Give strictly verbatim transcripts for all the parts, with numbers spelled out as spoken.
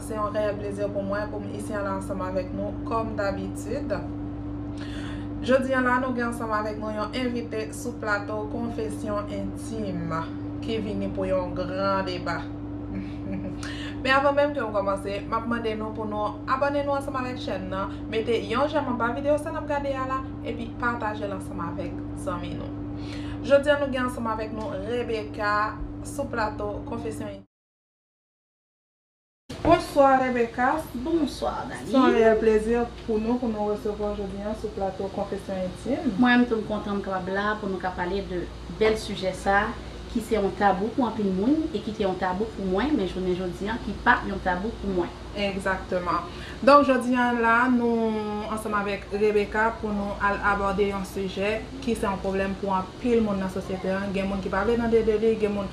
Se yon reyèl plezi pou mwen pou m isi an la ansanm avèk nou kòm dabitid. Jodi an la, nou gen ansanm avèk nou yon envite sou plato Konfesyon Entim ki vini pou yon gran deba. Men avan menm ke m kòmanse, m ap mande nou pou nou abòne nou ansanm avèk chèn nan, mete yon jèm anba videyo sa n ap gade a la, epi pataje l ansanm avèk zanmi nou. Jodi an, nou gen ansanm avèk nou Rebecca sou plato Konfesyon Entim. Bonswa Rebecca. Bonswa Dani. Se yon reyèl plezi pou nou, pou nou resevwa w jodi an sou plato Konfesyon Entim. Mwen menm tou m kontan m kapab la pou nou ka pale de bèl sijè sa ki se yon tabou pou anpil moun e ki te yon tabou pou mwen, men jounen jodi an ki pa yon tabou pou mwen. Egzakteman. Donk jodi an la, nou ansanm avèk Rebecca pou nou al abòde yon sijè ki se yon pwoblèm pou anpil moun nan sosyete an. Gen moun ki pa vle tande de li, gen moun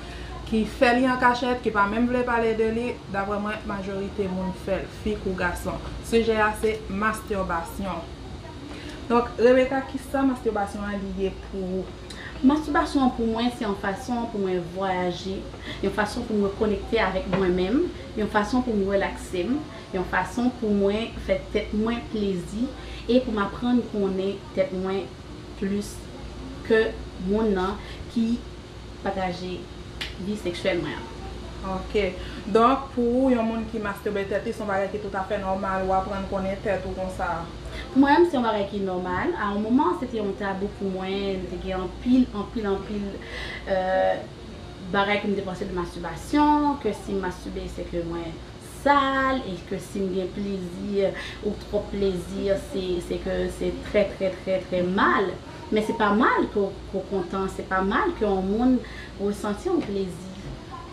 ki fè li an kachèt, ki pa menm vle pale de li. Daprè mwen, majorite moun fè l, fi kou gason. Sijè a se mastibasyon. Donk, Rebecca, kisa mastibasyon an li ye pou ou? Mastibasyon an pou mwen se yon fason pou mwen vwayaje, yon fason pou mwen konekte avèk mwen menm, yon fason pou mwen relakse m, yon fason pou mwen fè tèt mwen plezi e pou m aprann konnen tèt mwen plis ke moun nan ki pataje vi seksyèl mwen an. Ok. Donk, pou ou, yon moun ki mastibé tèt li, se yon bagay ki toutafè nòmal, ou aprann konnen tèt ou konsa. Pou mwen menm, se yon bagay ki nòmal. A yon moman, se te yon tabou pou mwen. M te gen anpil, anpil, anpil, euh, bagay ke m te panse de mastibasyon, ke si m mastibé, se ke mwen sal, e ke si m gen plezi ou twòp plezi, se, se ke se trè, trè, trè, trè mal. Men se pa mal ke w, ke w kontan, se pa mal ke yon moun resanti yon plezi.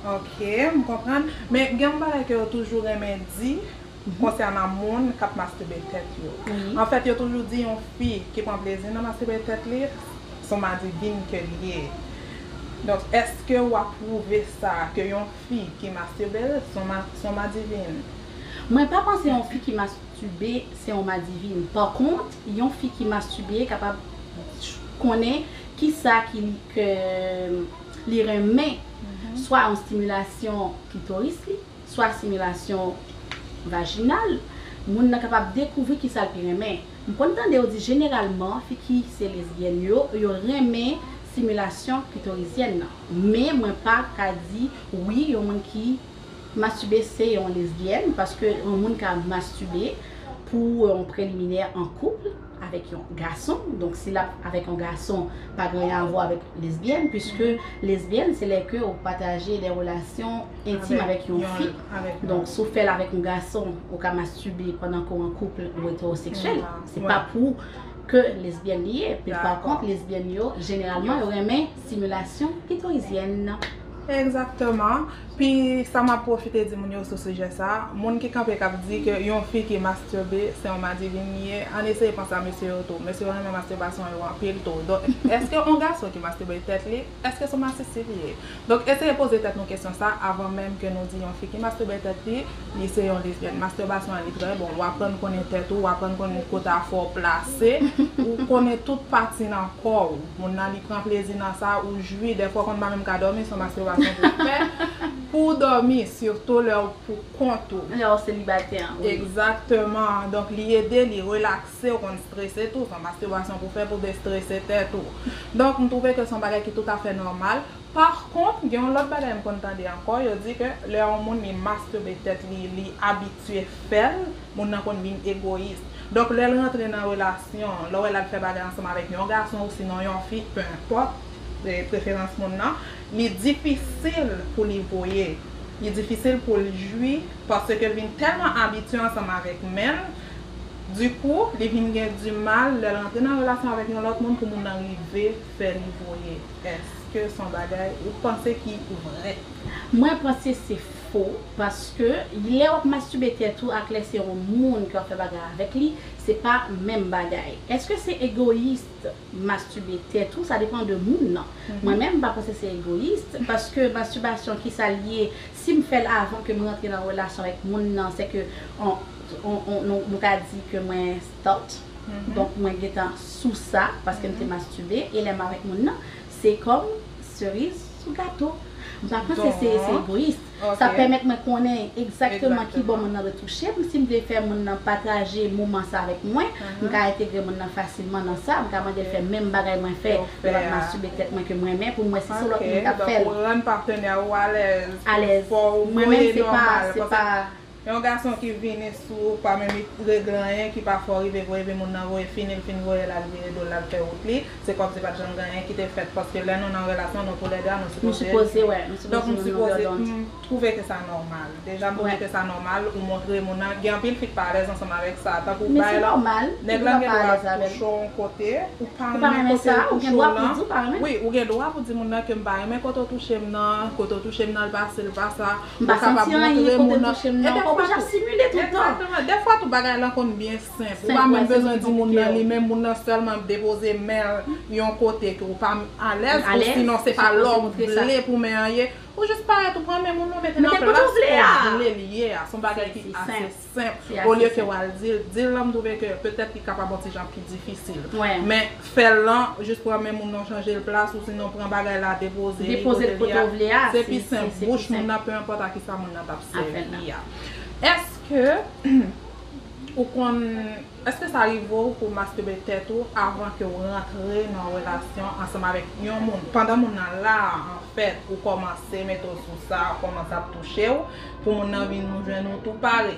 Ok, m konprann. Men gen yon bagay ke yo toujou renmen di konsènan moun k ap mastibé tèt yo. Wi. Anfèt, yo toujou di yon fi ki pran plezi nan mastibé tèt li, se yon madivin ke li ye. Donk, èske w apwouve sa, ke yon fi ki mastibé l, se yon ma-, se yon madivin? Mwen pa panse yon fi ki mastibé, se yon madivin. Pa kont, yon fi ki mastibé kapab konnen kisa ki li, ke li renmen, swa yon stimilasyon klitoris li, swa stimilasyon vajinal, moun nan kapab dekouvri kisa l pi renmen. M konn tande yo di jeneralman, fi ki se lesbyèn yo, yo renmen stimilasyon klitorisyèn nan. Men mwen pa ka di, wi, yon moun ki mastibé se yon lesbyèn, paske yon moun ka mastibé pou yon preliminè an koup avèk yon gason. Donk, si l ap avèk yon gason, pa gen anyen a vwa avèk lesbyèn, puiske lesbyèn, se lè ke ou pataje de relasyon entim avèk yon fi. Donk, si w fè l avèk yon gason, ou ka mastibé pandan ke w an koup ou etewoseksyèl. Se pa pou ke lesbyèn li ye. Men pa kont, lesbyèn yo, jeneralman, yo renmen stimilasyon klitorisyèn nan. Egzakteman. Pi sa m ap pwofite di moun yo sou sijè sa, moun ki kanpe k ap di ke yon fi ki mastibé se yon madivin li ye, ann eseye panse a mesye yo tou. Mesye yo renmen mastibasyon yo anpil tou. Donk, èske yon gason ki mastibé tèt li, èske se yon masisi li ye? Donk, eseye poze tèt nou kesyon sa avan menm ke nou di yon fi ki mastibé tèt li, li se yon lesbyèn. Mastibasyon an li trè bon. W aprann konnen tèt ou, w aprann konnen kote a fè w plase, ou konnen tout pati nan kò w. Moun nan li pran plezi nan sa, ou jwi, dèfwa w konn pa menm ka dòmi, se yon mastibasyon pou w fè pou w dòmi, sitou lè w pou kont ou. Lè w selibatè, wi. Egzakteman. Donk, li ede, li relakse, w konn strese tou, se yon mastibasyon pou w fè pou w destrese tèt ou. Donk, m twouve ke se yon bagay ki toutafè nòmal. Pa kont, gen yon lòt bagay m konn tande ankò, yo di ke lè yon moun li mastibé tèt li, li abitye fè l, moun nan konn vin egoyis. Donk, lè l rantre nan relasyon, lè w wè l al fè bagay ansanm avèk yon gason ou sinon yon fi, pe enpòt, e, preferans moun nan, li difisil pou li voye. Li difisil pou l jwi, paske l vin tèlman abitye ansanm avèk men l, dikou, li vin gen dimal, lè l rantre nan relasyon avèk yon lòt moun, pou moun nan rive fè li voye. Èske se yon bagay ou panse ki vrè? Mwen panse se fo, paske lè w ap mastibé tèt ou ak lè se yon moun ke w ap fè bagay avèk li, se pa menm bagay. Èske se egoyis mastibé tèt ou? Sa depann de moun nan. Mwen menm, m pa panse se egoyis, paske mastibasyon, kisa l ye? Si m fè l avan ke m rantre nan relasyon avèk moun nan, se ke on, on, on, nou, nou ka di ke mwen start. Donk, mwen gentan sou sa, paske m te mastibé, e lè m avèk moun nan, se kòm seriz sou gato. M pa panse se se egoyis. Sa pèmèt mwen konnen egzakteman ki bò moun nan dwe touche m. Si m vle fè moun nan pataje moman sa avèk mwen, m ka entegre moun nan fasilman nan sa. M ka mande l fè menm bagay mwen fè lè m ap mastibe tèt mwen ke m renmen, pou m wè si se lòt moun k ap fè l. Ou rann patnè ou alèz. Alèz. Mwen menm, se pa, se pa. Yon gason ki vini sou ou, pa menm regle anyen, ki pa fè w rive voye, epi moun nan voye, fini l fin voye l al vire do l al fè wout li, se kòmsi pa t janm gen anyen ki te fèt, paske lè nou nan relasyon, nou toulède a, nou sipoze, donk m sipoze, m twouve ke sa nòmal. Deja m twouve ke sa nòmal, ou montre moun nan, gen anpil fi k pa alèz ansanm avèk sa, tankou bay la, nèg la gen dwa touche w yon kote, ou pa renmen kote l touche w lan. Wi, ou gen dwa pou di moun nan ke m pa renmen kote w touche m nan, kote w touche m nan, l pa si, l pa sa. M pa santi anyen kote l touche m nan. E dèfwa tou, egzakteman, dèfwa tou bagay lan konn byen senp. Ou pa menm bezwen di moun nan, li menm moun nan sèlman depoze men l yon kote ke ou pa alèz, ou sinon se pa la w vle pou men an ye. Ou jis parèt, ou pran men moun nan, mete l nan plas kote w vle li ye a. Se yon bagay ki ase senp. Olye ke w al di l, di l lan, m twouve ke petèt li kapab yon ti jan pi difisil. Men fè l lan, jis pran men moun nan, chanje l plas, ou sinon pran bagay la, depoze li kote li a. Se pi senp. Bouch moun nan, pe enpòt a kisa moun nan t ap sèvi a. Èske ou konn, èske sa rive w pou w mastibe tèt ou avan ke w rantre nan relasyon ansanm avèk yon moun? Pandan moun nan la a, anfèt, ou kòmanse mete w sou sa, kòmanse ap touche w, pou moun nan vin jwenn ou tou pare.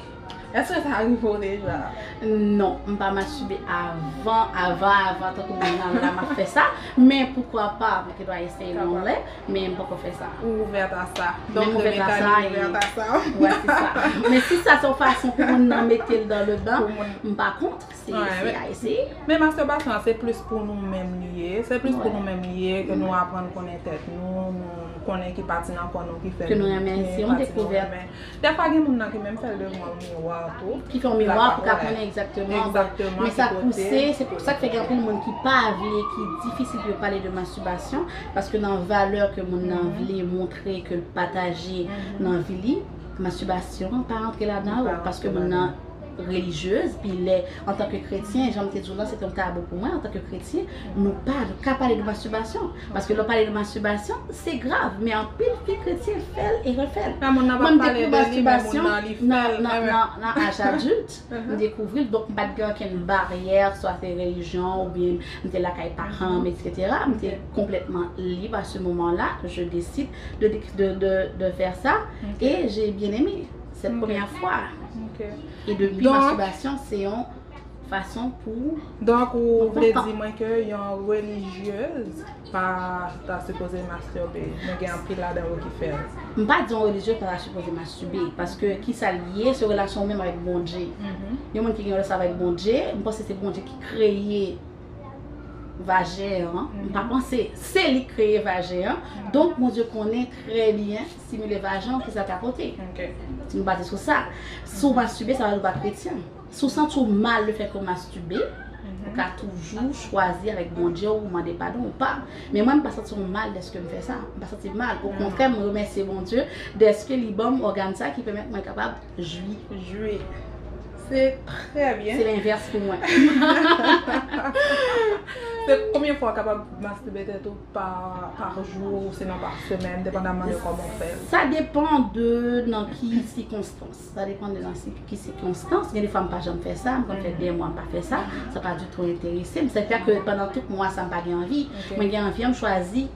Èske sa rive w deja? Non, m pa mastibe avan, avan, avan, tankou moun nan la m ap fè sa. Men poukwa pa, m te dwa eseye yon lè, men m poko fè sa. Ou ouvèt a sa. Donk, Rebecca li ouvèt a sa. Wè, se sa. Men si sa se yon fason pou moun nan mete l dan le ban, m pa kont. Se, se a eseye. Men masturbasyon an, se plis pou nou menm li ye. Se plis pou nou menm li ye, ke nou aprann konnen tèt nou, nou konnen ki pati nan kò nou ki fè nou renmen, ki pati nou renmen. Dèfwa gen moun nan ki menm fè l devan yon miwa tou. Ki fè yon miwa pou ka konnen egzakteman. Men sa pouse, se pou sa k fè gen anpil moun ki pa vle, ki difisil pou yo pale de mastibasyon, paske nan valè ke moun nan vle montre ke l pataje nan vi li, mastibasyon an pa rantre ladan yo, paske moun nan relijyez, pi lè, antanke kretyen, jan m te di w lan, se te yon tabou pou mwen, antanke kretyen, nou pa ka pale de mastibasyon. Paske lè w pale de mastibasyon, se grav, men anpil fi kretyen fè l e refè l. Mwen, m dekouvri mastibasyon nan, nan, nan, nan aj adilt, m dekouvri l, donk m pa t gen okenn baryè, swa se relijyon, oubyen m te lakay paran m, etsetera. M te konplètman lib a se moman la, je décide de, de, de, de faire ça, et j'ai bien aimé. Cette première fois. E depi, mastibasyon se yon fason pou... Donk, ou vle di mwen ke yon relijyez pa ta sipoze mastirbe, men gen anpil ladan yo ki fè l. M pa di yon relijyez pa ta sipoze mastirbe, paske kisa l ye, se relasyon ou menm avèk Bondye. Yon moun ki gen relasyon avèk Bondye, m panse se Bondye ki kreye vajen an, m pa panse, se li k kreye vajen an. Donk, Bondye konnen trè byen, stimile vajen an, kisa l ka pote. Si nou baze sou sa, si w mastibe, sa vle di w pa kretyen. Si w santi w mal lefètke w mastibe, ou ka toujou chwazi avèk Bondye w mande padon ou pa. Men mwen, m pa santi m mal dèske m fè sa. M pa santi m mal. Okontrè, m remèsye Bondye dèske li ban m ògàn sa ki pèmèt mwen kapab jwi. Jwi. Se trè byen. Se lenvès pou mwen. Se konbyen fwa w kapab mastibe tèt ou pa, pa jou, sinon pa semèn, depandaman de kòman w fè l? Sa depann de nan ki sikonstans. Sa depann de nan si-, ki sikonstans. Gen de fwa m pa janm fè sa, m konn fè de mwa m pa fè sa. Sa pa ditou enterese m. Sa fè ke pandan tout mwa sa m pa gen anvi. Mwen gen anvi an, m chwazi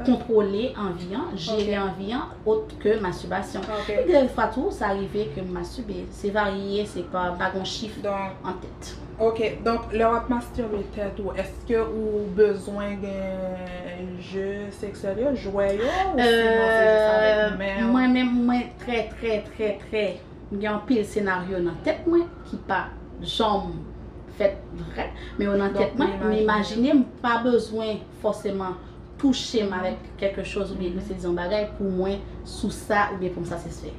kontwole anvi an, jere anvi an, ot ke mastibasyon. Gen de fwa tou, sa rive ke m mastibe. Se varye, se pa, m pa gen yon chif an tèt. Ok, donk lè w ap mastirbe tèt ou, èske ou bezwen gen je seksyèl yo, jwè yo, ou sinon se jis avèk men w? Mwen menm, mwen trè, trè, trè, trè, m gen anpil senaryo nan tèt mwen ki pa janm fèt vrè, men yo nan tèt mwen, m imajine, m pa bezwen fòseman touche m avèk kèlkechoz oubyen m sezi yon bagay pou mwen sou sa oubyen pou m satisfè.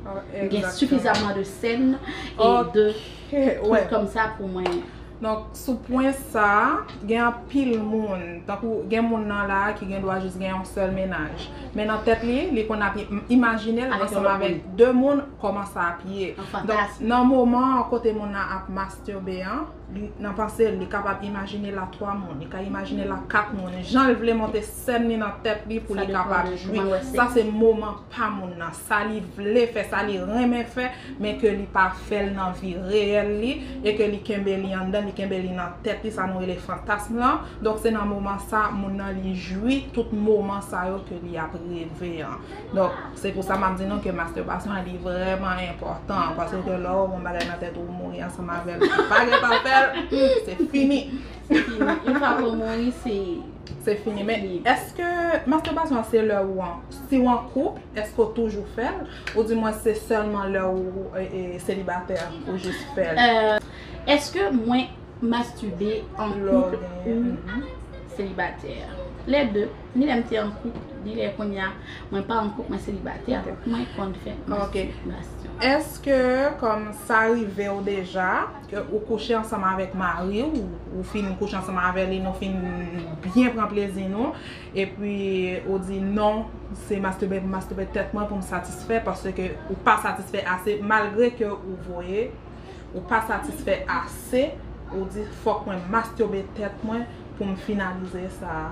M gen sifizamman de sèn e de twit kòmsa pou mwen. Donk, sou pwen sa a, gen anpil moun, tankou gen moun nan la a ki gen dwa jis gen yon sèl mennaj. Men nan tèt li, li konn ap im- imajine l ansanm avèk de moun, kòman sa ap ye. Donk, nan moman kote moun nan ap masturbe an, li, nan panse l, li kapab imajine l a twa moun, li ka imajine l a kat moun. Jan l vle monte sèn li nan tèt li pou li kapab jwi. Sa se moman pa moun nan, sa li vle fè, sa li renmen fè, men ke li pa fè l nan vi reyèl li, e ke li kenbe li anndan, li kenbe li nan tèt li, sa nou rele fantasm lan. Donk, se nan moman sa, moun nan li jwi tout moman sa yo ke li ap reve an. Donk, se pou sa m ap di nou ke mastibasyon an li vrèman enpòtan, paske lè w wè yon bagay nan tèt ou, ou mouri ansanm avè l, ou pa gentan fè l, se fini. Se fini. Yon fwa ke w mouri, se Se fini. Men èske mastibasyon an se lè ou an, si w an koup, èske w toujou fè l? Oudimwen se sèlman lè ou e, e, selibatè ou jis fè l? Euh, èske mwen mastibe an koup ou selibatè? Lè de. Ni lè m te an koup, ni lè kounye a mwen pa an koup, mwen selibatè. Mwen konn fè mastibasyon. Èske kòm sa rive w deja, ke ou kouche ansanm avèk mari w, ou fin kouche ansanm avè li, nou fin byen pran plezi nou, epi ou di non, se mastube pou mastube tèt mwen pou m satisfè, paske ou pa satisfè ase, malgre ke ou voye, ou pa satisfè ase, ou di fòk mwen mastube tèt mwen pou m finalize sa.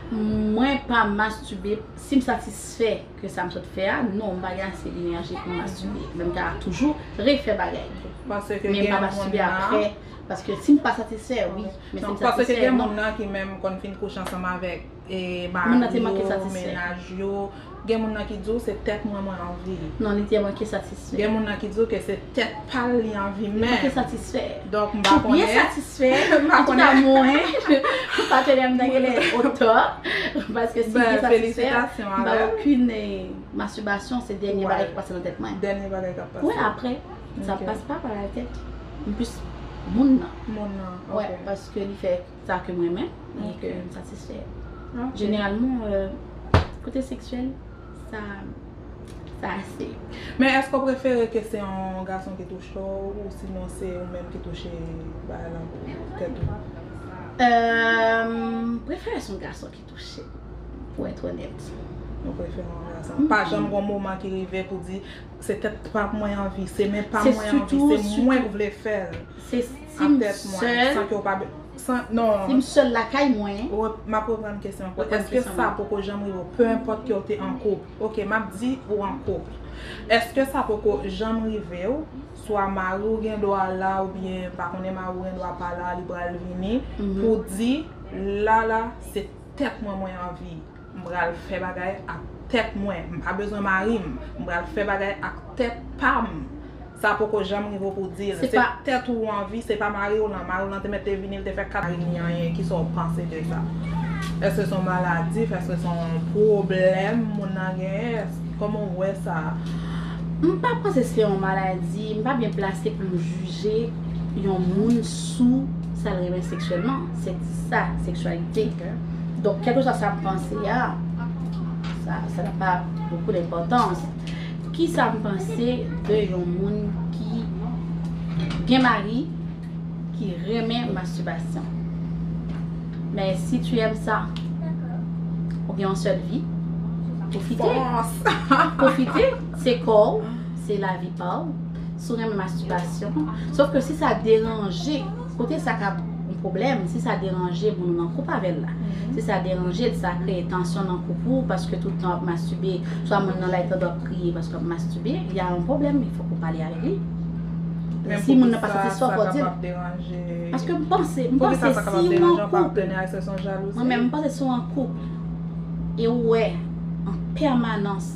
Mwen pa mastube, si m satisfè ke sa m sot fè a, non, m pa gen ase enèji pou m mastube. Men m ka toujou refè bagay. Men m pa mastube apre. Paske si m pa satisfè, wi. Men si m satisfè, non. Paske gen moun nan ki menm konn fin kouche ansanm avèk e mari yo, mennaj yo. Gen moun nan ki di w se tèt mwen mwen anvi. Non, li te manke satisfè. Gen moun nan ki di w ke se tèt pa l li anvi menm. Li manke satisfè. Donk m pa konnen. Byen satisfè. M pa konnen. Antouka mwen, patnè m nan genlè o tò. Paske si m byen satisfè, m pa gen okenn mastibasyon, se dènye bagay ki pase nan tèt mwen. Dènye bagay k ap pase. Wi, apre, sa pase pa pa la tèt. M plis moun nan. Moun nan, ok. Wi, paske li fè sa ke mwen menm, e ke m satisfè. Jeneralman, euh, kote seksyèl, sa, sa ase. Men èske w prefere ke se yon gason ki touche w, ou sinon se ou menm ki touche bagay lan pou tèt ou? Euh, m prefere se yon gason ki touche m, pou èt onèt. Ou prefere yon gason. Pa janm gen yon moman ki rive pou di, se tèt pa mwen anvi, se men pa mwen anvi, se mwen k vle fè l. Se si m sèl. San ke w pa be- San, non. Si m sèl lakay mwen. Rep- M ap reprann kesyon ankò. Èske sa poko janm rive w, pe enpòt ke w te an koup? Ok, m ap di ou an koup. Èske sa poko janm rive w, swa mari w gen dwa la, oubyen m pa konnen mari w gen dwa pa la, li pral vini, pou di, la la, se tèt mwen mwen anvi. M pral fè bagay ak tèt mwen. M pa bezwen mari m. M pral fè bagay ak tèt pa m. Sa poko janm rive w pou di l. Se tèt ou w anvi, se pa mari w lan. Mari w lan te mèt te vini, l te fè kat mari li anyen. Kisa w panse de sa? Èske se yon maladi? Èske se yon pwoblèm moun nan genyen? Kòman w wè sa? M pa panse se yon maladi. M pa byen plase pou m jije yon moun sou sa l renmen seksyèlman. Se sa, seksyalite. Donk, kèlkeswa sa m panse a, sa, ça n'a pas beaucoup d'importance. Kisa m panse de yon moun ki gen mari ki renmen mastibasyon? Men si tu aimes ça, ou gen yon sèl vi, pwofite. Pwofite, se kò w, se lavi pa w. Si w renmen mastibasyon, sof ke si sa deranje, kote sa ka yon pwoblèm, si sa deranje moun ou nan koup avè l la. Si sa deranje l, sa kreye tansyon nan koup ou, paske tout tan w ap mastibe, swa moun nan la, li tande w ap kriye paske w ap mastibe, y a un problème, il faut qu'on parle avec lui. Si moun nan pa satisfè w, fò w di l. Paske m panse, m panse si w an koup, mwen menm, m panse si w an koup, e w wè an pèmanans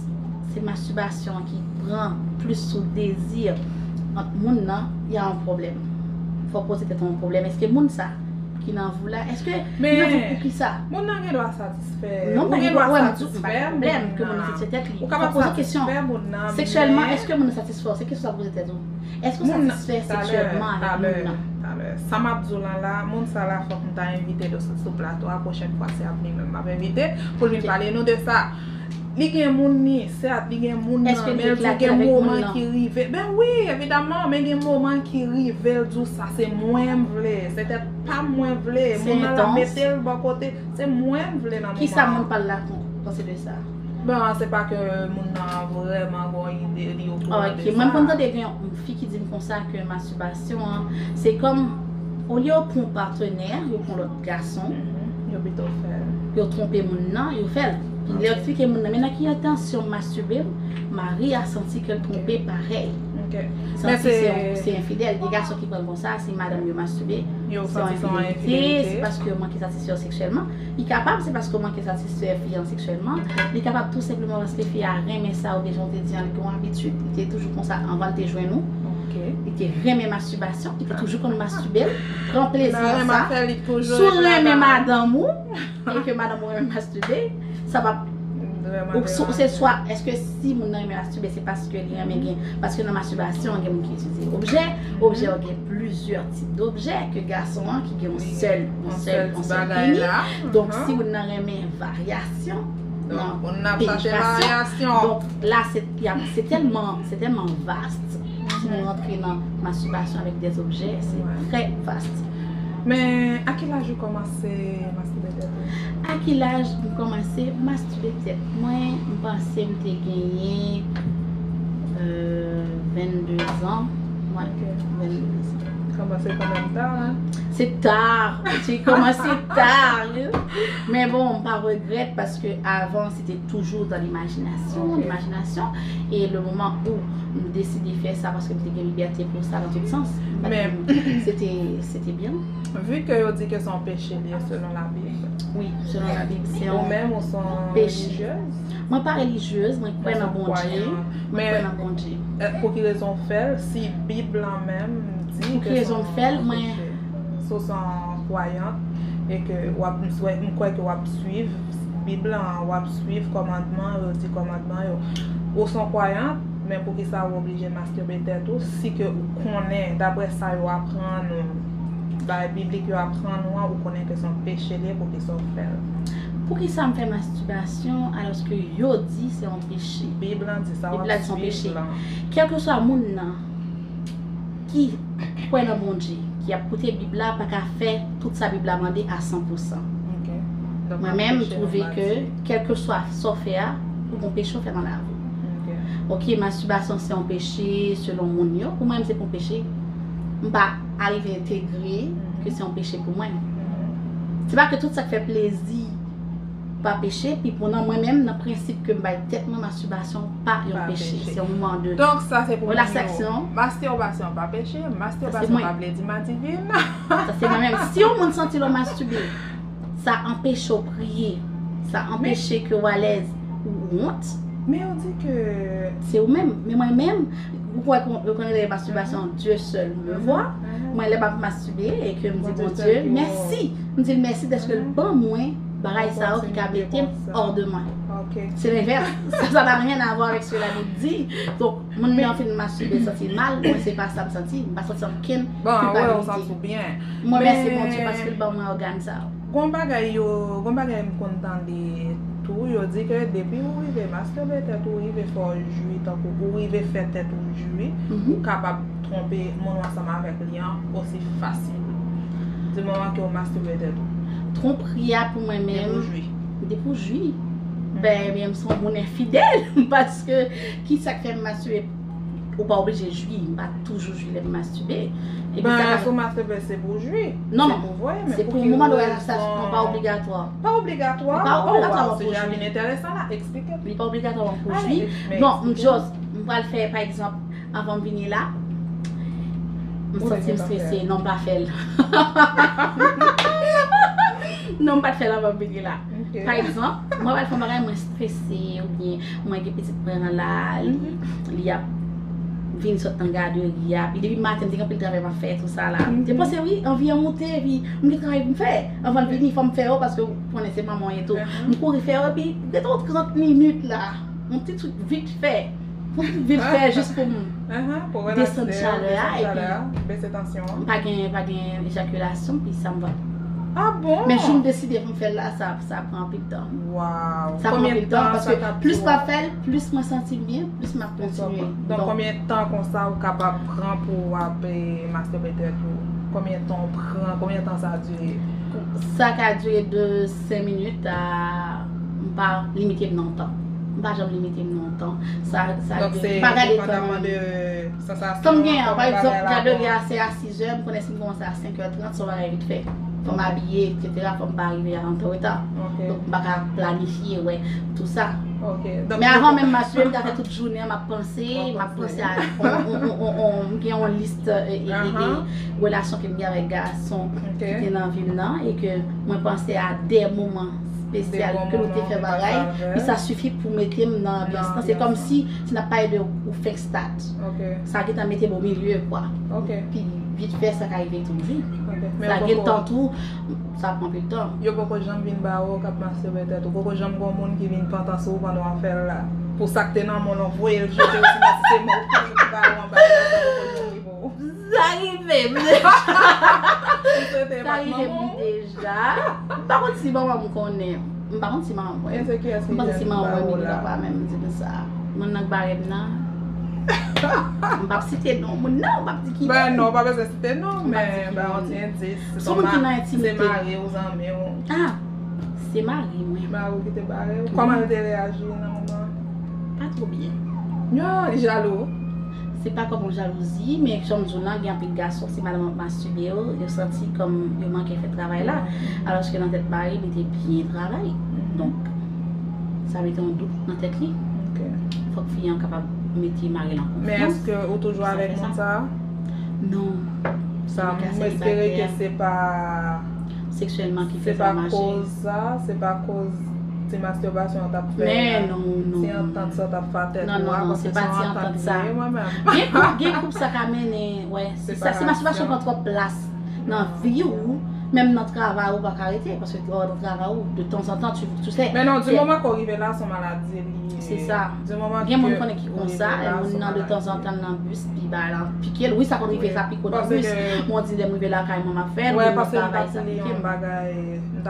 se mastibasyon an ki pran plis sou dezi ant moun nan, y a yon pwoblèm. Fò w poze tèt ou yon pwoblèm. Èske moun sa ki nan vi w la, èske li nan vi w poukisa? Moun nan gen dwa satisfè. Non, pa gen dwa satisfè moun nan. Ou kapab satisfè moun nan. Seksyèlman, èske moun nan satisfè w? Se kesyon sa w poze tèt ou. Èske w satisfè seksyèlman avèk moun nan? Talè, talè. Sa m ap di w lan la, moun sa la fòk m ta envite l sou plato a, pwochèn fwa si ap vini menm m ap envite pou l vin pale nou de sa. Li gen moun ni, sèt, li gen moun nan, men l di gen moman ki rive. Ben wi, evidaman, men gen moman ki rive, l di w sa se mwen m vle, se tèt pa m mwen vle, moun nan la mete l bò kote, se mwen m vle nan moman an. Kisa moun pa l la panse de sa? Bon, se pa ke moun nan vrèman gen yon ide, li okouran de sa. Ok, mwen m konn tande gen yon fi ki di m konsa ke mastibasyon an, se kòm, olye yo pran yon patnè, yo pran lòt gason, yo pito fè l. Yo twonpe moun nan, yo fè l. Lè yo eksplike moun nan, men nan ki entansyon m mastibe m, mari a santi ke l twonpe parèy. Santi se enfidèl. Gen gason ki pran l konsa, si madanm yo mastibe, se yon enfidelite, se paske yo manke satisfè yo seksyèlman. Li kapab se paske w manke satisfè fi an seksyèlman. Li kapab tou senpleman paske fi a renmen sa oubyen jan w te di an, li gen yon abitid, li te toujou konsa anvan l te jwenn ou. Li te renmen mastibasyon, li te toujou konn mastibe l, pran plezi nan sa. Si w renmen madanm ou, e ke madanm ou renmen mastibe, sa p ap ou, se swa, èske si moun nan renmen mastibe, se paske li renmen gen, paske nan mastibasyon, gen moun ki itilize objè, objè yo gen plizyè tip d'objè ke gason an ki gen yon sèl, yon sèl, yon sèl peni. Donk, si moun nan renmen varyasyon nan penetrasyon, donk la, se, se tèlman, se tèlman vast. Si nou rantre nan mastibasyon avèk dè objè, se trè vast. Men, a ki laj ou kòmanse mastibe tèt ou? A ki laj m kòmanse mastibe tèt mwen? M panse m te genyen, euh, vennde zan. Wi, vennde zan. Kòmanse kanmenm ta, hein? Se ta. Se kòmanse ta, wi. Men bon, m pa regrèt paske avan, se te toujou dans l'imagination, l'imagination. E le moman où m deside fè sa paske m te gen libète pou sa nan tout sans, se te, se te byen. Vu ke yo di ke se yon peche li ye selon Labib. Wi, selon Labib, se yon peche. Ou menm, ou se yon relijyèz? Mwen pa relijyèz, mwen kwè nan Bondye. Mwen kwè nan Bondye. Pou ki rezon w fè l, si Bib lan menm di ke se yon peche? Si w se yon kwayant e ke w ap, m kwè ke w ap swiv Bib lan, w ap swiv kòmandman yo, di kòmandman yo. Ou se yon kwayant, men poukisa ou oblije mastibe tèt ou si ke ou konnen, daprè sa yo aprann ou, bagay biblik yo aprann ou an, ou konnen ke se yon peche li ye, poukisa w fè l? Poukisa m fè mastibasyon alòske yo di se yon peche? Bib lan di sa, w ap swiv Bib lan. Kèlkeswa moun nan ki kwè nan Bondye, ki ap koute Bib la, pa ka fè tout sa Bib la mande a san pou san. Mwen menm, m twouve ke kèlkeswa sa w fè a, ou gon peche w fè nan lavi w. Ok, mastibasyon se yon peche selon moun yo. Pou mwen menm, se pa yon peche. M pa arive entegre ke se yon peche pou mwen. Se pa ke tout sa k fè plezi pa peche, pi pou nan mwen menm, nan prensip ke m bay tèt mwen, mastibasyon pa yon peche. Se yon moman de relaksyon. Donk, sa se pou moun yo. Mastibasyon pa peche, mastibasyon pa vle di madivin. Sa se mwen menm. Si yon moun santi l w mastibe, sa anpeche w priye, sa anpeche ke w alèz, ou wont. Men yo di ke se ou menm. Men mwen menm, ou kwè ke yo konn rele mastibasyon Dieu seul me voit. Mwen, lè m ap mastibe e ke m di Bondye mèsi, m di l mèsi dèske l ban mwen bagay sa yo ki ka mete m hors de mwen. Se lenvès. Ça, ça n'a rien à voir avec ce que la Bible dit. Donk, moun nan fin mastibe, santi l mal, mwen se pa sa m santi, m pa santi ankenn kilpabilite. Mwen mèsi Bondye paske l ban mwen ògàn sa yo. Gon bagay yo, gon bagay m konn tande tou, yo di ke depi ou rive mastibe tèt ou, ou rive fè w jwi, tankou ou rive fè tèt ou jwi, ou kapab twonpe moun ou ansanm avèk li an osi fasil. Di moman ke ou mastibe tèt ou. Twonpri a pou mwen menm, depi w jwi. Depi w jwi. Ben, ebyen, m se yon moun enfidèl, paske kisa k fè m mastibe? Ou pa oblije jwi, m pa toujou jwi lè m mastibe. Epi sa ka... Ben, si w mastibe, se pou w jwi. Non, non. Se pou w voye, men pou ki rezon? Pou moman de relaksasyon, pa obligatwa. Pa obligatwa pou w jwi. Oh, wow, se jan vin enteresan la, eksplike m. Li pa obligatwa pou w jwi. Non, m just, m pral fè, pa egzanp, anvan m vini la, m santi m strese, non, m pa fè l. Non, m pa t fè l anvan m vini la. Pa egzanp, mwen pral fè yon bagay, mwen strese, oubyen mwen gen pitit mwen an la, li, li ap vin sot nan gaderi a, pi depi maten, m te gen anpil travay m ap fè, tou sa la. M te panse, wi, anvi an moute, epi m gen travay pou m fè. Anvan l vini, fò m fè yo, paske ou konnen se manman w ye tou. M kouri fè yo, epi rete yon trant minit la. Yon ti truc vite fait. Yon ti truc vite fait, jis pou m desann chalè a, epi m pa gen, pa gen ejakilasyon, pi sa m va Ah bon? Men jou m deside pou m fè l la, sa, sa pran anpil tan. Wow. Sa pran anpil tan, paske plis m ap fè l, plis mwen santi m byen, plis m ap kontinye. Donk, konbyen tan konsa ou kapab pran pou w ap, eh, masturbe tèt ou? Konbyen tan w pran? Konbyen tan sa dire? Sa ka dire de senk minit a, m pa limite m nan tan. M pa janm limite m nan tan. Sa, sa, m pa gade tan. Tan m gen an, pa egzanp, gade lè a se a sizè, m konnen si m kòmanse a senk è trant, se yon bagay vit fè. Fò m abiye, etsetera, fò m pa rive a an tan reta. Donk, m pa ka planifye, wè, tou sa. Men avan menm masturbe, m ka fè tout jounen an, m ap panse, m ap panse a, on, on, on, on, m gen yon lis, e, e, e, e, relasyon ke m gen avèk gason ki te nan vi m nan, e ke mwen panse a de moman espesyal ke nou te fè bagay, e sa sifi pou mete m nan anbyans lan. Se kòmsi, si n ap pale de ou fenk stat, sa gentan mete m o milye, kwa. Pi vit fè sa ka rive tou, wi. Sa gen tan tou, sa pran anpil tan. Yo poko janm vin ba ou k ap masturbe tèt ou. Poko janm gon moun ki vin pantan sou ou pandan w ap fè l la. Pou sa k te nan men w lan, voye l jete, ou sinon si se mò ou kouri pou ba ou anba la, sa poko janm rive w. Sa rive m deja. Sa rive m deja. M pa konn si manman m konnen. M pa konn si manman m wè. M panse si manman m wè, men li pa menm di m sa. Moun nan k bare m nan. M p ap site non moun nan, m p ap di ki moun. Ben non, pa bezwen site non, men ba yon ti endis. Se yon moun ki nan entimite. Se mari w, zanmi w? Ah, se mari mwen. Mari w ki te bare w? Kòman l te reyaji nan moman? Pa twò byen. Non, li jalou. Se pa kòm yon jalouzi, men jan m di w lan, gen anpil gason, si madanm ap masturbe yo, yo santi kòm yo manke fè travay la. Alòske nan tèt mari m, li te byen travay. Donk, sa mete yon dout nan tèt li. Fòk fi an kapab mete mari l an konfyans. Men èske ou toujou avèk moun sa a? Non. Sa, m espere ke se pa seksyèlman ki fè sa mache. Se pa koz sa, se pa koz ti mastibasyon an t ap fè a. Men non, non. Ti antant sa t ap fè tèt ou a, paske se yon antant li ye, mwen menm. Gen koup, gen koup sa ka mennen, wè, se sa, si mastibasyon pran twòp plas nan vi w, menm nan travay ou pa ka rete, paske lè w nan travay ou, de tanzantan, tu, tu sais. Men non, di moman ke w rive la, se yon maladi li ye. Se sa. Gen moun konnen ki konsa, e moun nan de tanzantan nan bis, pi ba la pike l. Wi, sa konn rive sa piko nan bis. Mwen di lè m rive lakay mwen m ap fè l, wi, m ap travay sa pike m.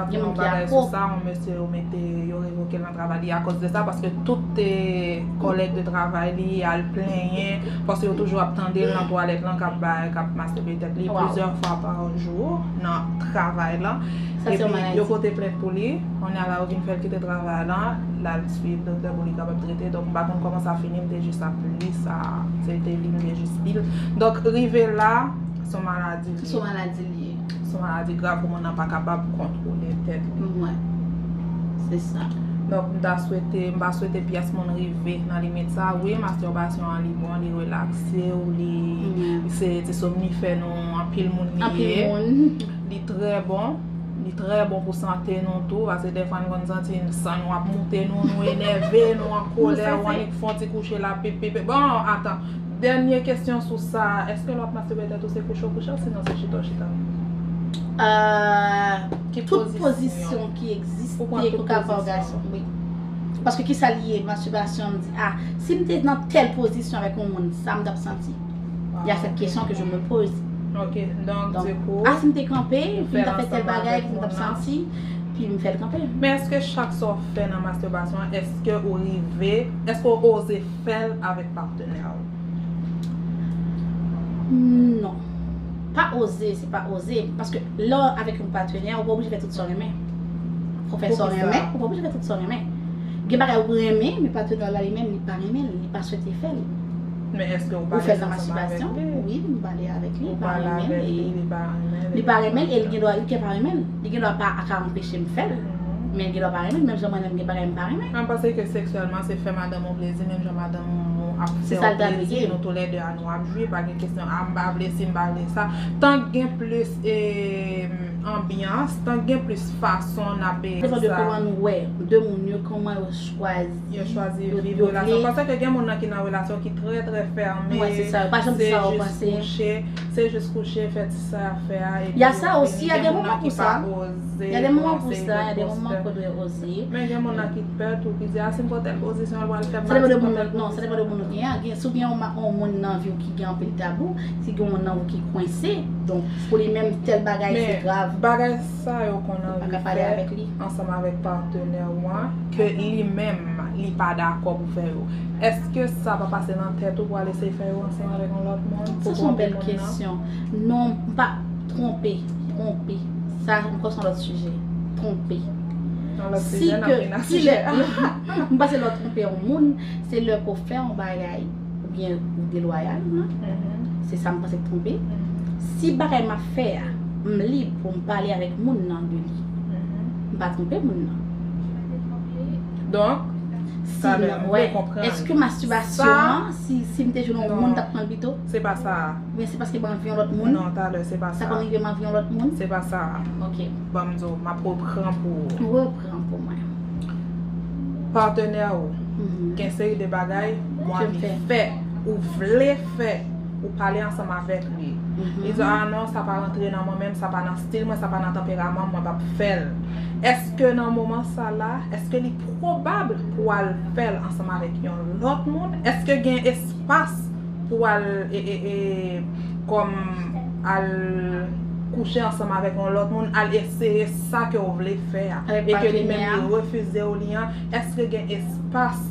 Gen moun ki akro. Sa, yon mesye yo mete, yo revoke l nan travay li akoz de sa, paske tout, eh, kòlèg de travay li al plenyen, paske yo toujou ap tande l nan twalèt lan k ap bay, k ap masturbe tèt li plizyè fwa pa jou nan travay lan. Epi yo pote plent pou li, kounye a la yo vin fè l kite travay lan, l al swiv doktè pou li kapab trete. Donk, m pa konn kòman sa fini, m te jis ap li sa, se te li m te jis li. Donk, rive la, se yon maladi li ye. Se yon maladi li ye. Se yon maladi grav pou moun nan pa kapab kontwole tèt li. Wi. Se sa. Donk, m ta swete, m pa swete pyès moun rive nan limit sa. Wi, mastibasyon an li bon, li relakse w, li, se ti somnifè nou anpil moun li ye. Li trè bon. Li trè bon pou sante nou tou, paske dèfwa n konn santi san nou ap moute nou, nou enève, nou an kolè, ou annik fè yon ti kouche la, pip, pip, pip. Bon, atan. Dènye kesyon sou sa, èske lè w ap masturbe tèt ou se kouche w kouche, sinon se chita w chita? Euh, tout pozisyon ki egziste pou kapab gason, wi. Paske kisa li ye, mastibasyon, m di, ah, si m te nan tèl pozisyon avèk yon moun, sa m t ap santi. Il y a cette question que je me pose. Ok, donk, dikou, ah, si m te kanpe, epi m ta fè tèl bagay, ki m t ap santi, pi m fè l kanpe. Men èske chak sa w fè nan mastibasyon an, èske ou rive, èske w oze fè l avèk patnè w? Non. Pa oze, se pa oze. Paske lè w avèk yon patnè, ou pa oblije fè tout sa w renmen. Fò w fè sa w renmen, ou pa oblije fè tout sa w renmen. Gen bagay ou renmen, men patnè w la li menm, li pa renmen l, li pa swete fè l. Men èske ou pa lèz ansanm avèk li? Wi, m pale avèk li, li pa renmen l, e li pa renmen l, e li gen dwa, li gen pa renmen l. Li gen dwa pa ka anpeche m fè l, men li gen dwa pa renmen l, menm jan mwen menm gen bagay m pa renmen. Mwen panse ke seksyèlman, se fè madanm ou plezi, menm jan madanm ou ap fè ou plezi, nou toulède a nou ap jwi, pa gen kesyon, a, m pa vle si, m pa vle sa. Tank gen plis, e, anbyans, tank gen plis fason n ap, e, sa depann de kòman nou wè de moun yo, kòman yo chwazi. Yo chwazi viv relasyon. Paske gen moun nan ki nan relasyon ki trè, trè fèmen. Wi, se sa. Yo pa janm di sa yo panse. Se jis kouche. Se jis kouche, fè ti sa y ap fè a, epi Il y a yo ça aussi, fini. Il y a des Gen moun moments nan ki pour pa ça. oze Il y a des moments pran pour seri ça, il y a de des moments poster. qu'on doit oser. Men gen moun nan ki pè tou, ki di, ah, si m pran tèl pozisyon, l pral fè m Sa depann de mal, moun si m non, pran sa tèl depann de moun ou gen an. Gen, si w gen yon ma- yon moun nan vi w ki gen anpil tabou, si gen yon moun nan vi ki kwense, donk pou li menm tèl bagay se Men grav. Bagay sa yo konn Ou pa anvi ka pale fè avèk li. Ansanm avèk patnè ou an, ke li menm li pa dakò pou fè yo. Èske sa pa pase nan tèt ou pou al eseye fè yo ansanm avèk yon lòt moun? Sa se yon bèl kesyon. Non, m pa twonpe, twonpe. Sa ankò se yon lòt sijè. Twonpe. Yon lòt Si sijè, n ap ke vin nan kilè sijè a. M panse lè w twonpe yon moun, se lè ke w fè yon bagay oubyen ou delwayal, non? Mhm, Se sa m panse k twonpe. mhm, Si bagay m ap fè a, m lib pou m pale avèk moun nan de li. mhm. M pa twonpe moun nan. Donk, Si Talè, non, m wè. vle konprann. Èske mastibasyon Sa, an, si, si m te jwenn yon non. Moun, m t ap pran l pito? Se pa sa. Oubyen se paske m anvi yon lòt moun? Non, talè, se pa Sa sa. Konn rive m anvi yon lòt moun? Se pa sa. Ok. Ban m di w, m ap repran pou ou. Ou repran pou mwen. Patnè ou, Mhm. gen seri de bagay ou Ke m anvi fè. fè, ou vle fè, ou pale ansanm avèk li. Mhm. Li di, ah non, sa pa rantre nan mwen menm, sa pa nan stil mwen, sa pa nan tanperaman m, mwen p ap fè l. Èske nan moman sa la, èske li pwobab pou w al fè l ansanm avèk yon lòt moun? Èske gen espas pou w al e, e, e, kòm al kouche ansanm avèk yon lòt moun, al eseye sa ke w vle fè a, Avèk e ke li patnè a. Menm li refize w li an, èske gen espas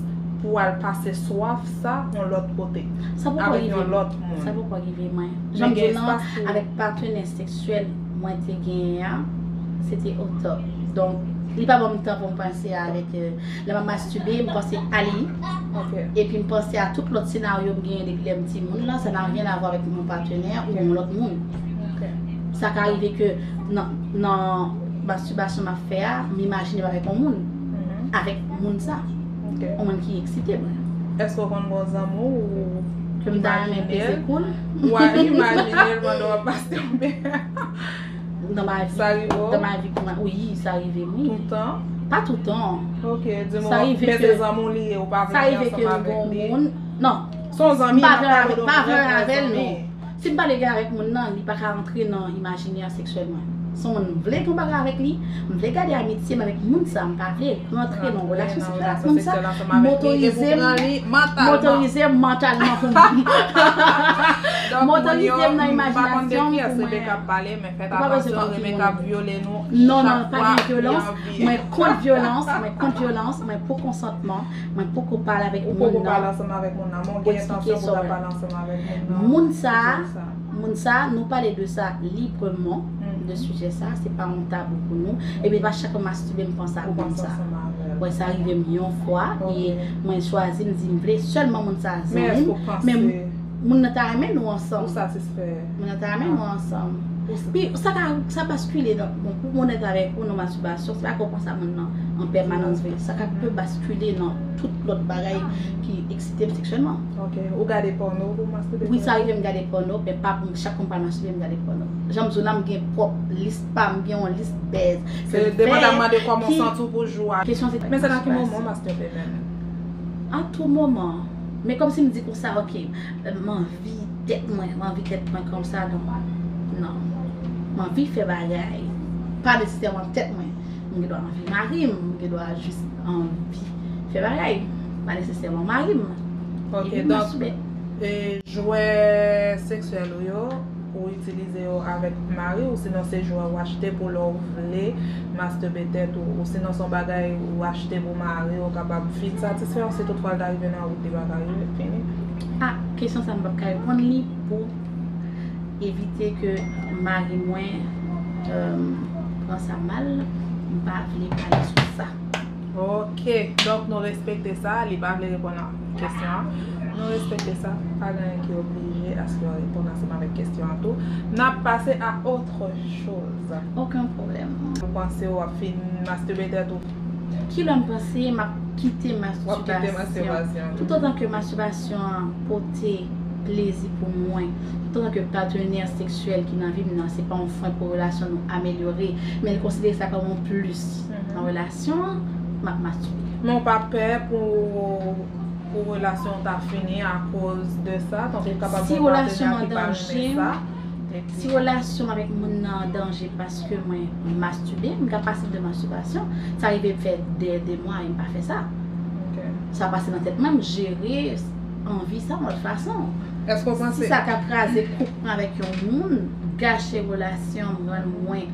pou w al pase swaf sa yon lòt kote? Sa poko Avèk rive yon m. Lòt moun. Sa poko rive mwen. Men Jan m di gen w nan, espas pou avèk patnè seksyèl mwen te genyen an, se te o top. Donk, li pa ban m tan pou m panse avèk, euh, lè m ap mastibe, m panse a li. Ok. Epi m panse a tout lòt senaryo m genyen depi lè m timoun lan, ça n'a rien à voir avec mon partenaire ou yon lòt moun. Ok. Sa ka rive ke nan, nan mastibasyon m ap fè a, m imajine m avèk yon moun, Mhm. avèk moun sa, Ok. yon moun ki eksite mwen. Èske w konn gon zanmi w ou Ke m ta renmen imajine peze l? kou l. Ou a imajine l pandan w ap mastibe. Dans ma vie, Sa rive w? Dans ma vie, kouman, wi, sa rive m, wi. Toutan? Pa toutan. Ok, di Sa mwen, rive men ke se zanmi w li ye, ou pa vle Sa gen rive ke ansanm m avèk gon li. Moun. Non. Se yon zanmi, M pa n ap vle pale avèk, de pa vle yon vrè avè l, zanmi. Non. Si m pale gen avèk moun nan, li pa ka rantre nan imajinè seksyèl mwen. Se yon moun m vle gen bagay avèk li, m vle gade amitye m avèk moun sa, m pa vle rantre nan relasyon seksyèl ak moun sa. M otorize m, m otorize m mantalman pou mwen. M otorize m nan imajinasyon m pou mwen. Rebeka ap pale, men fèt Ou pa bezwen atansyon, konn ki Rebeka moun. Ap vyole nou. Non, non, Chak pa fwa gen li vyolans. anvi. Mwen kont vyolans, mwen kont vyolans, mwen pou konsantman, mwen poko pale avèk Ou moun poko nan. Pale ansanm avèk moun nan, men w Pou gen entansyon eksplike pou w ta sa. Pale ansanm avèk moun nan. Moun sa, Pou di sa. Moun sa, nou pale de sa libreman, Mhm. de sijè sa, se pa yon tabou pou nou. Epi pa chak mwen mastibe m panse ak Ou moun panse sa. Ansanm avè l. Wè, sa rive m yon fwa, Ok. E mwen chwazi, m di m vle sèlman moun sa Men zanmi èske m, w panse men moun nan ta renmen nou ansanm. Ou satisfè? Moun nan ta renmen nou ansanm. Ou s- Pi, sa ka, sa baskile nan, bon, pou m onèt avèk ou, nan mastibasyon, se pa ke w panse a moun nan an pèmanans vre. Sa ka pe baskile nan tout lòt bagay ki eksite m seksyèlman. Ok. Ou gade pòno pou mastibe? Wi, sa rive m gade pòno, men pa pou m, chak kou m pral mastibe, m gade pòno. Jan m di w la, m gen pwòp lis pa m, m gen yon lis bèz. Se depandamman de kòman w santi w pou jou a. Kesyon se Men se nan ki moman w mastibe menm? A tou moman. Men kòmsi m di konsa, ok, m anvi tèt mwen, m anvi tèt mwen konsa, non. Non. M anvi fè bagay. Pa nesesèman tèt mwen. M gen dwa anvi mari m, m gen dwa jis anvi fè bagay. Pa nesesèman mari m. Ok, Epi m donk, mastibe. E jwè seksyèl ou yo, ou itilize yo avèk mari w, sinon se jwè ou achte pou lè w vle mastibe tèt ou, ou sinon se yon bagay ou achte pou mari w kapab fin satisfè w si toutfwa l ta rive nan wout li pa ka rive fini? Ah, kesyon sa m p ap ka reponn li pou evite ke mari mwen, euh, pran sa mal, m pa vle pale sou sa. Ok, donk nou respekte sa, li pa vle reponn a kesyon an. Nou respekte sa, pa gen anyen ki oblije aske w reponn ansanm avèk kesyon an tou. N ap pase a autre chose. Okenn pwoblèm. Ou panse w ap fin mastibe tèt ou? Kilè m panse m ap kite W ap kite mastibasyon? mastibasyon. Toutotan ke mastibasyon an pote plezi pou mwen, toutotan ke patnè seksyèl ki nan vi m nan, se pa yon fren pou relasyon nou amelyore, men l konsidere sa kòm yon plis Mhm. nan relasyon an, m ap mastibe. Men w pa pè pou, pou relasyon w ta fini akoz de sa? Tankou w kapab Si gen yon relasyon patnè an ki pa danje, renmen sa, Si relasyon m avèk moun nan an danje paske mwen mastibe, m ka pase de mastibasyon. Sa rive fè de, de mwa e m pa fè sa. Sa pase nan tèt mwen, m jere anvi sa yon lòt fason. Si sa ka kraze koup mwen avèk yon moun, gache relasyon m, rann mwen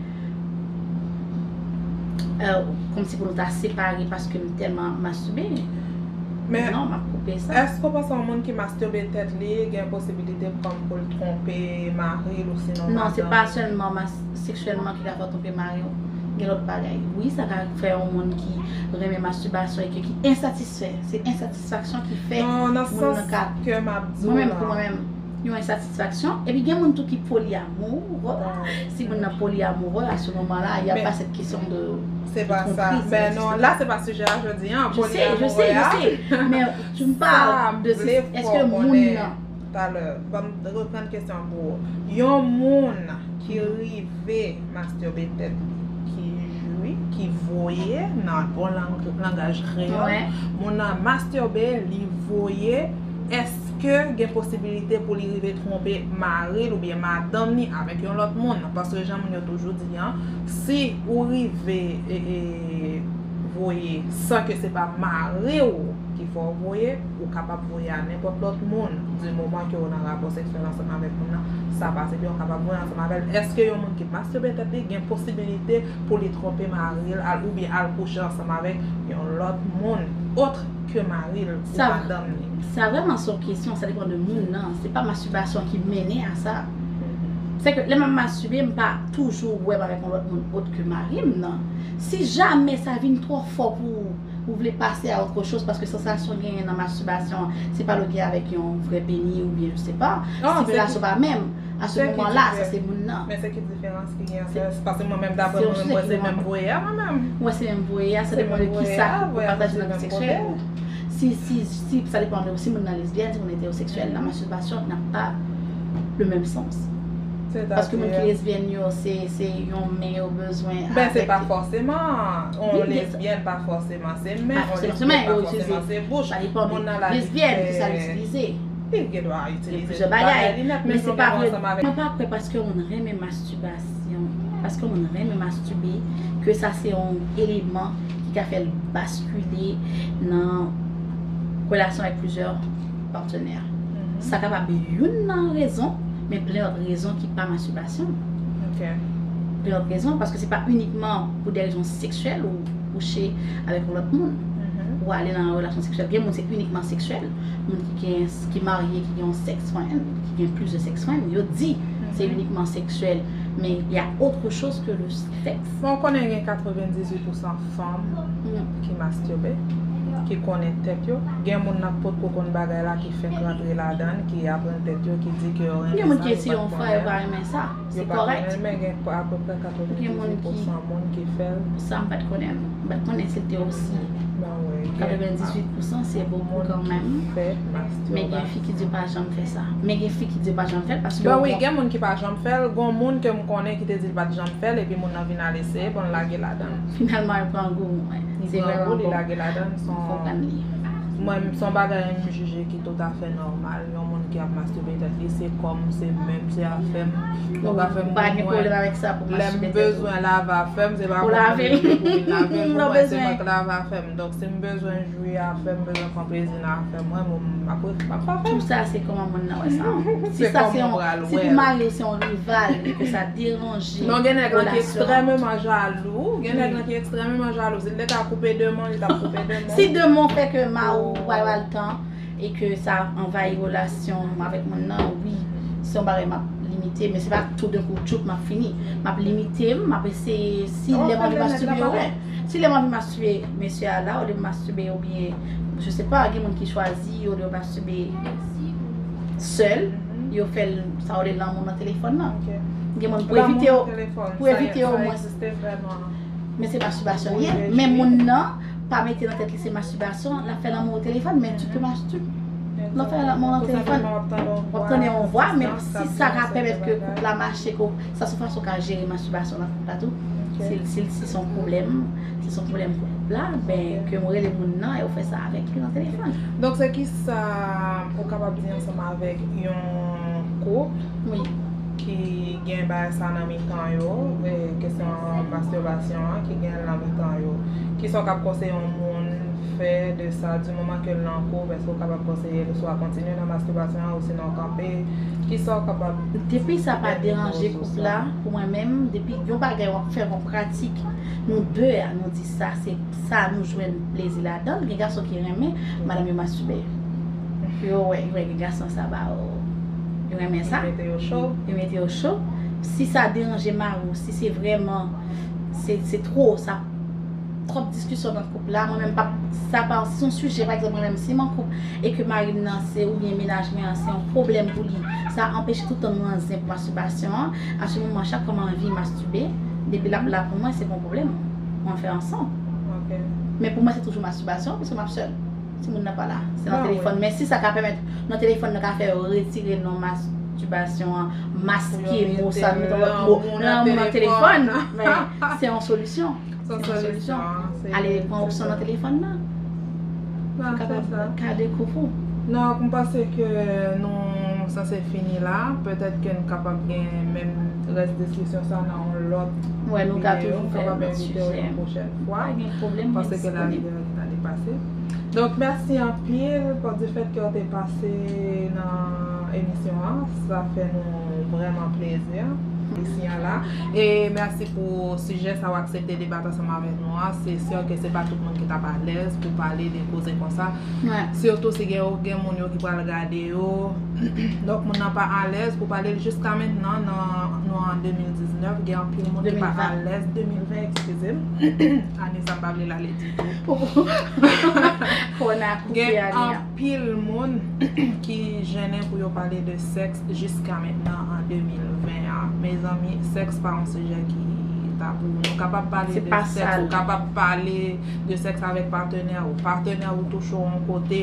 kòmsi pou nou ta separe paske m tèlman mastibe. Men non, m ap koupe sa. Èske w panse yon moun ki mastibe tèt li gen posibilite kòm pou l twonpe mari l ou sinon madanm? Non, se pa sèlman seksyèlman ki ka fè w twonpe mari w. Gen lòt bagay. Wi, sa ka fè yon moun ki renmen mastibasyon e ki ensatisfè. Se ensatisfaksyon ki fè moun nan ka. Mwen menm, pou mwen menm, yon ensatisfaksyon. Epi gen moun tou ki polyamoureux. Si moun nan polyamoureux, à ce moment-là, il y a pas cette question de tromperie. Se pa sa. Men non, la se pa sijè a jodi a. Je sais, je sais, je sais. Men tu me parles de, èske moun nan. Talè, ban m reprann kesyon an pou ou. Yon moun ki rive mastibe tèt li, ki jwi, ki voye nan yon langaj kreyòl, moun nan mastibe, li voye, èske gen posibilite pou li rive twonpe mari l oubyen madanm li avèk yon lòt moun? Paske jan moun yo toujou di an, si ou rive e, e, voye san ke se pa mari w ki fè w voye, ou kapab voye a nenpòt lòt moun. Di moman ke w nan rapò seksyèl ansanm avèk moun nan, sa pase byen, ou kapab voye ansanm avè l. Èske yon moun ki mastibe tèt li gen posibilite pou li twonpe mari l al, oubyen al kouche ansanm avèk yon lòt moun, otre ke mari l ou madanm li? Sa vrèman se yon kesyon, sa depann de moun nan. Se pa mastibasyon ki mennen a sa. Se ke lè m ap mastibe, m pa toujou wè m avèk yon lòt moun otre ke mari m nan. Si jamè sa vin twò fò pou ou, ou vle pase a autre chose, paske sansasyon genyen nan mastibasyon an, se pa l ou gen avèk yon vrè peni oubyen je sais pas, stimulasyon pa menm. À ce moment-là, sa se moun nan. Men se ki diferans ki gen ant, paske mwen menm, daprè mwen menm, mwen se menm voyè a mwen menm. Mwen se menm voyè a, sa depann de kisa ou pataje nan vi seksyèl. Si, si, si, sa depann de si moun nan lesbyèn, si moun nan etewoseksyèl, nan mastibasyon, nan pa le menm sans. Paske moun ki lesbyèn yo, se, se yon men yo bezwen avèk. Ben, se pa fòseman, yon lesbyèn pa fòseman se men, yon lesbyèn pa fòseman se bouch. Sa depann de lesbyèn, kisa l itilize. Li gen dwa itilize plizyè bagay, men se pa vre. Mwen pa kwè paske yon moun renmen mastibasyon, paske yon moun renmen mastibe, ke sa se yon eleman ki ka fè l baskile nan relasyon avèk plizyè patenè. Sa kapab youn nan rezon, men plen lòt rezon ki pa mastibasyon. Plen lòt rezon, paske se pa inikman pou de rezon seksyèl ou kouche avèk yon lòt moun. Ou ale nan yon relasyon seksyèl. Gen moun se inikman seksyèl. Moun ki gen, ki marye, ki gen yon sex friend, ki gen plizyè sex friend, yo di se inikman seksyèl. Men y a autre chose que le sexe. Bon, ou konnen gen katrevendizuit pousan fanm ki mastibe, ki konnen tèt yo. Gen moun nan potko konn bagay la ki fèk rantre ladan l, ki aprann tèt yo, ki di ke yo renmen sa, yo pa t konnen. Gen moun ki si yon frè yo pa renmen sa. Yo pa konnen l, men gen apeprè katrevendizuit pousan moun ki fè l. Sa m pa t konnen, non. M pa t konnen si l te osi. Katrevendizuit pousan se bokou kanmenm. Men gen fi ki di yo pa janm fè sa. Men gen fi ki di yo pa janm fè l paske yo. Ben wi, gen moun ki pa janm fè l. Gen yon moun ke m konnen ki te di l pa t janm fè l, epi moun nan vin al eseye, bon, l lage ladan l. Finalman, l pran gou, wi. Se vrèman bon. Li lage ladan l, se yon, mwen, se yon bagay m jije ki toutafè nòmal. Yon moun ki ap mastibe tèt li, se kò m, se men m, se afè m. Ou ka fè m, ou pa gen pwoblèm avèk sa pou mastibe tèt ou. Lè m bezwen lave afè m, se pa mwen ki pou vin lave l pou mwen, se mwen k lave afè m. Donk, si m bezwen jwi afè m, bezwen pran plezi nan afè m, mwen, m ap, m ap fè afè m. Tou sa, se kòman moun nan wè sa. Si sa se yon, si pou mari w se yon rival e ke sa deranje relasyon an. Non, gen nèg lan ki ekstrèmeman jalou. Gen nèg lan ki ekstrèmeman jalou. Si l te ka koupe de men w, li t ap koupe de men w. Si de men w fè ke mari w al tan e ke sa anvayi relasyon m avèk moun nan, wi, se yon bagay m ap limite, men se pa toudenkou tchoup m ap fini. M ap limite m, m ap eseye, si lè m anvi mastibe, wi. Si lè m anvi mastibe, mesye a la, olye m mastibe oubyen, je sais pas, gen moun ki chwazi, olye yo mastibe sèl, yo fè l, sa yo rele lanmou nan telefòn nan. Gen moun pou evite yo, pou evite yo, mwen. Men se mastibasyon l ye. Men moun nan pa mete nan tèt li se mastibasyon, l ap fè lanmou o telefòn, men tu peux masturber. Lè w fè lanmou nan telefòn, w ap tande yon vwa, men si sa ka pèmèt ke koup la mache, ke sa se yon fason w ka jere mastibasyon nan koup la tou. Si, si, si se yon pwoblèm, si se yon pwoblèm pou koup la, ben, ke m rele moun nan e w fè sa avèk li nan telefòn. Donk, se kisa ou kapab di ansanm avèk yon koup? Wi. ki gen bagay sa nan mitan yo, e, kesyon mastibasyon an, ki gen l nan mitan yo. Kisa w k ap konseye yon moun fè de sa, di moman ke l nan koup, èske w kapab konseye l swa kontinye nan mastibasyon an, osinon kanpe? Kisa w kapab... Depi sa pa deranje koup la, pou mwen menm, depi yon bagay w ap fè, yon pratik, nou de a, nou di sa, se sa nou jwenn plezi ladan l, gen gason ki renmen madanm yo mastibe. Yo wè, yo wè gen gason sa ba yo, yo renmen sa. Yo mete yo cho. Yo mete yo cho. Si sa deranje mari w, si se vrèman, se, se twò, sa twòp diskisyon nan koup la, mwen menm pa, sa pa, si se yon sijè, pa egzanp, mwen menm, si m an koup e ke mari m nan, se, oubyen mennaj mwen an, se yon pwoblèm pou li, sa anpeche tout tan nou nan zen pou mastibasyon an, a se moman, chak fwa m anvi mastibe, depi l ap la pou mwen, se pa yon pwoblèm. Mwen fè ansanm. Men pou mwen, se toujou mastibasyon, paske m ap sèl. Timoun nan pa la. Se nan telefòn. Men si sa ka pèmèt, nan telefòn nan ka fè yo retire non mastibasyon an, maske mo sa, nou mete lòt mo, lanmou nan telefòn. Men se yon solisyon. Se yon solisyon. Ale pran opsyon nan telefòn nan. Ou kapab gade koup ou. Non, m panse ke nou sanse fini la. Petèt ke n kapab gen menm rès diskisyon sa nan yon lòt videyo. M kapab envite w yon pwochèn fwa. Paske la videyo gentan depase. Donk, mèsi anpil pou di fèt ke w te pase nan emisyon an. Sa fè nou vrèman plezi, emisyon an la. E mèsi pou sijè sa w aksepte debat ansanm avèk nou an. Se si ke se pa tout moun ki t ap alèz pou pale de koze konsa. Sitou si gen, gen moun yo ki pral gade yo. Donk, moun nan pa alèz pou pale l jiska mentnan, nan, nou an de mil diznèf, gen anpil moun ki pa alèz, de mil ven, eskize m. Ane sa m pa vle l ale ditou. Gen anpil moun ki jennen pou yo pale de sèks jiska mentnan an de mil ven an. Mezanmi, sèks pa yon sijè ki tabou. Nou kapab pale de sèks, ou kapab pale de sèks avèk patnè ou. Patnè ou touche w yon kote,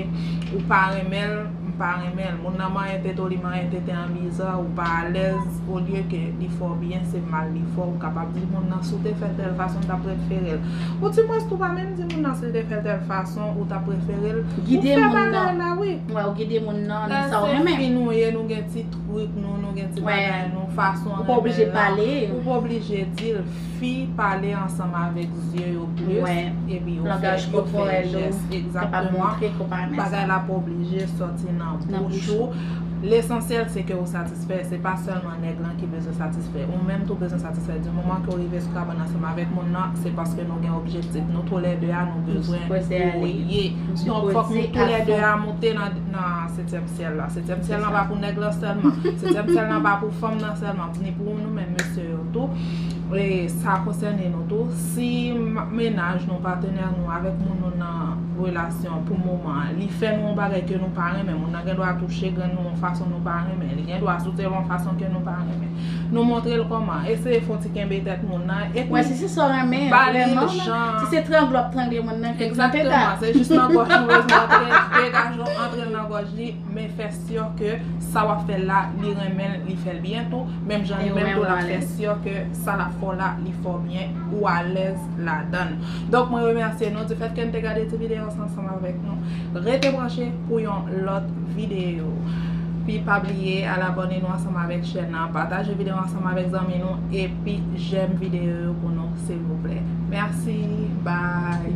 ou pa renmen l, m pa renmen l. Moun nan manyen tete w, li manyen tete an bizar, ou pa alèz, olye ke li fè w byen, se mal li fè w. Ou kapab di moun nan, si w te fè l tèl fason, m ta prefere l. Ou di mwens tou pa menm di moun nan si l te fè l tèl fason, ou ta prefere l. Ou fè bagay la, wi. Ou gide moun nan nan sa w renmen. Lè se fi nou ye, nou gen ti trik nou, nou gen ti bagay nou, fason renmen la. Ou pa oblije pale. Ou pa oblije di l. Fi pale ansanm avèk zye yo plis, epi yo fè, yo fè jès. Egzakteman. Bagay la pa oblije soti nan bouch ou. Lesansyèl se ke ou satisfè. Se pa sèlman nèg lan ki bezwen satisfè. Ou menm tou bezwen satisfè. Di moman ke w rive sou kabann ansanm avèk moun nan, se paske nou gen objektif. Nou toulède a, nou bezwen gwoye. Donk, fòk nou toulède a moute nan, nan setyèm syèl la. Setyèm syèl lan pa pou nèg lan sèlman. Setyèm syèl lan pa pou fanm nan sèlman, ni pou nou menm mesye yo tou. E sa konsène nou tou. Si m-, mennaj nou, patnè nou, avèk moun nou nan relasyon pou moman an, li fè nou yon bagay ke nou pa renmen, moun nan gen dwa touche grenn nou yon fason nou pa renmen, li gen dwa souse l yon fason ke nou pa renmen. Nou montre l kòman. Eseye fè yon ti kenbe tèt moun nan, epi ba li jan. Si se trangle w ap trangle moun nan, egzakteman, se jis nan gòj ou bezwen antre, degaje w, antre l nan gòj li, men fè si ke sa w ap fè la, li renmen l, li fè l byen tou. Menm jan li menm tou, l ap fè si ke sa l ap fè w la, li fè w byen, ou alèz ladan l. Donk, mwen remèsye nou di fèt ke n te gade ti videyo sa ansanm avèk nou. Rete branche pou yon lòt videyo. Pi pa bliye al abòne nou ansanm avèk chèn nan, pataje videyo ansanm avèk zanmi nou, epi jèm videyo yo pou nou, silvouplè. Mèsi, bye.